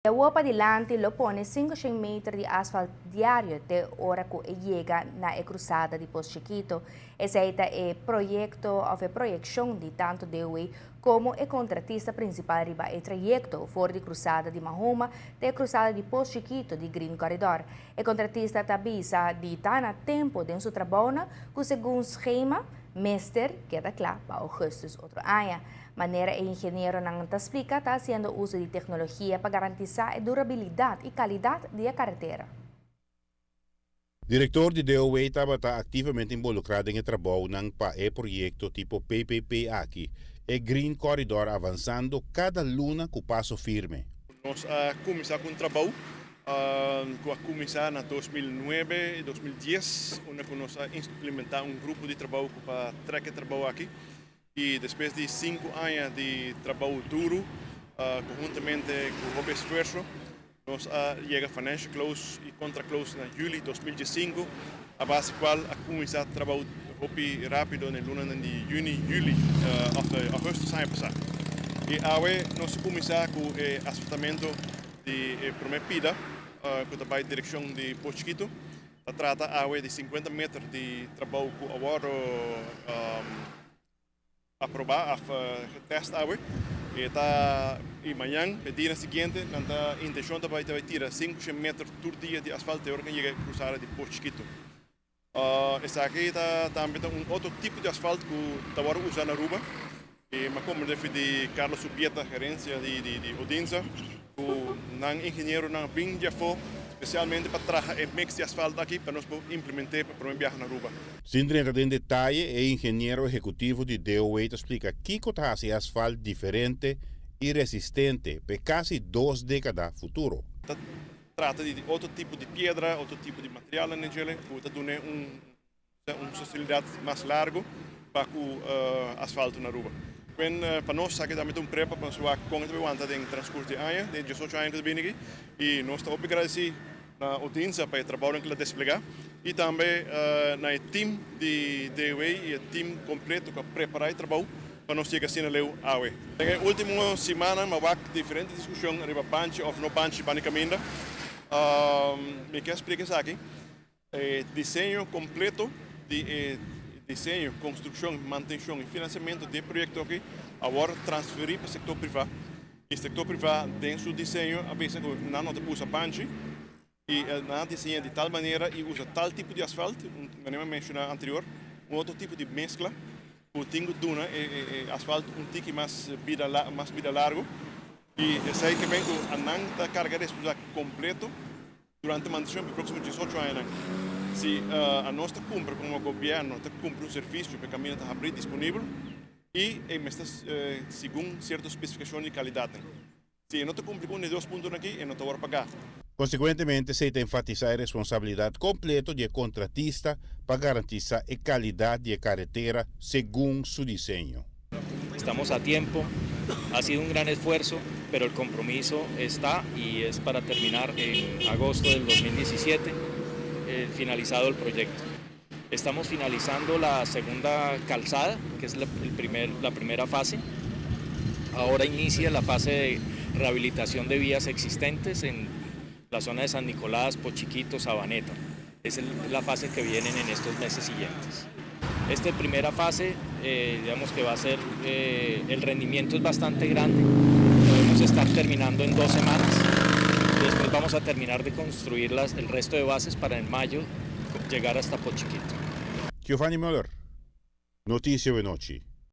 Di awor padilanti lo pone 500 meter di asfalt diario te ora cu e yega na e cruzada di Pos Chiquito. Esey ta e proyecto of e proyeccion di tanto DOW como e contratista principal riba e trayecto for di cruzada di Mahoma te e cruzada di Pos Chiquito di Green Corridor. E contratista ta bisa di ta na tempo den su trabounan cu segun schema mester keda cla pa augustus otro aña. Manera e ingenieronan ta splica, ta haciendo uso di tecnologia pa garantisa e durabilidad y calidad di e caretera. Director di DOW tabata activamente involucra den e trabounan pa e proyecto tipo PPP aki, e Green Corridor avansando cada luna cu paso firme. Nos a cuminsa cu un trabou cu a cuminsa na 2009 y 2010, unda cu nos a implementa un grupo di trabou cu pa trek e trabou aki. Y despues di 5 aña di trabou duro, conhuntamente cu hopi esfuerso, nos a yega financial close y contract close na juli 2015, a base cual a cuminsa trabou hopi rapido na luna di juni, juli of augustus aña pasa. Y awe nos a cuminsa cu e asfaltamento di prome pida, cu ta bay direccion di Pos Chiquito. Ta trata awe di 50 meter di trabou cu awor aproba of getest awe. Y ta y mañan, e dia siguiente, nan ta intencion ta bay tira 5 meter tur dia di asfalto te ora cu yega cruzada di Pos Chiquito. Esaki ta tambe un otro tipo di asfalto cu ta awor usa na Aruba. Y mi a comprende di Carlos Subieta, gerencia di Odinsa, cu nan ingenieronan bin di afo, specialmente pa traha e mix di asfalto aki, pa nos implementa pa prome biaha na Aruba. Sin drenta den detaye, e ingeniero ehecutivo di DOW ta splica kico ta haci asfalt diferente y resistente pa casi 2 decada futuro. Ta trata di otro tipo di piedra, otro tipo di material na dje, cu ta duna un sostenibilidad mas largo pa e asfalto na Aruba. Ken pa nos aki tambe un prueba pa nos con ta wanta den transcurso di aña, di 18 aña cu ta bin aki, y nos ta agradeci na Odinsa pa e trabou cu el a desplega y tambe na e team di DOW y e team completo cu a prepara e trabou pa nos yega asina leu awe. Den ultimo siman a wak diferente discusion riba banchi of no banchi pa caminda. Mi kier splica esaki. E diseño completo di diseño, construccion, mantencion y financiamento di e proyecto aki awor transferi pa sector priva. E sector priva den su diseño a pensa cu nan no ta usa banchi y nan diseña di tal manera y usa tal tipo di asfalto, manera mi a menciona anterior, un otro tipo di mescla, cu tin cu duna e asfalto un tiki mas bida largo. Y esey kiermen cu nan ta carga responsabilidad completo durante mantencion pa proximo 18 aña. Si nos ta cumpra como gobierno, ta cumpra un servicio pa caminda ta habri disponibel y ta segun cierto specificacion di calidad. Si no ta cumpli cu e dos punto aki, no ta paga. Consecuentemente, ta enfatisa e responsabilidad completo di contratista pa garantisa e calidad di caretera segun su diseño. Estamos a tiempo, ha sido un gran esfuerzo, pero el compromiso está y es para terminar en agosto del 2017, finalizado el proyecto. Estamos finalizando la segunda calzada, que es la primera fase. Ahora inicia la fase de rehabilitación de vías existentes en la zona de San Nicolás, Pos Chiquito, Sabaneta. Es la fase que vienen en estos meses siguientes. Esta primera fase, digamos que va a ser, el rendimiento es bastante grande, podemos estar terminando en 2 semanas. Después vamos a terminar de construir el resto de bases para en mayo llegar hasta Pos Chiquito. Giovanni Müller, Noticia Awe Nochi.